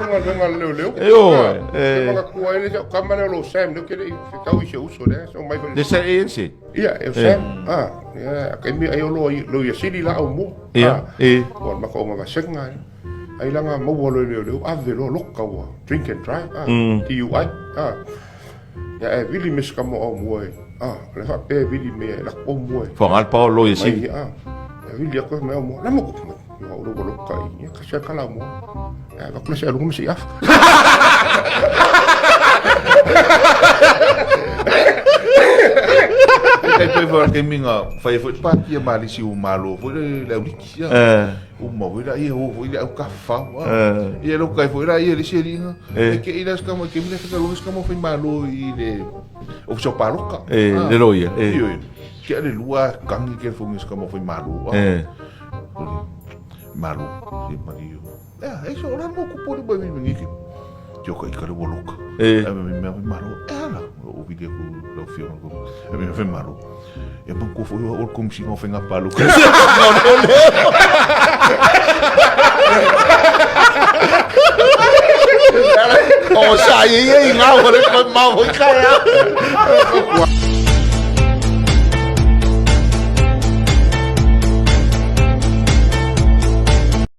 galuega a le leoleo. Ioe, e. E manatua ai le isi au tama lea o lo Sam lea ou te le i fetau i si ou uso lea, sa omai foi. Le sa ANC. Ia, e o Sam. Ah, ia, a taimi ai o loa i loia sili la au mua. Ia, e. Ua maka o vasega ai. Ai langa maua loa i leoleo, ave loa loka ua drink and drive, ah, DUI, ah. Ia e vili me se kama o mua e. Ah, le faapea e vili me e lako mua e. Whangal pa o loia sili. Mai, ah. E vili aku me au mua. Nama ku mai. Ia o lo loka i. Ia kasi kala mua. E va kula se alunga me se afa. Tai pe fa ke minga fai foi pa kia malisi o malo foi le le auliki ia. Uma foi la ia o foi le au ka fa. Ia lo kai foi la ia le se linga. E ke ila ska mo ke mila ka lo ska mo foi malo i le ofisa o paloka. E le loia. E. Io. Ke le lua kangi ke fo ska mo foi malo. Malo e mari. Ia, e so ora mo ku poli mai mi ngiki. Tio ka ikare wo loka. E. E me me malo. E ala o vide ku lo fio ko. E me me malo. E man ko fo o kom si ngo fenga palo. O sa ia i ngā o le mau i kai a.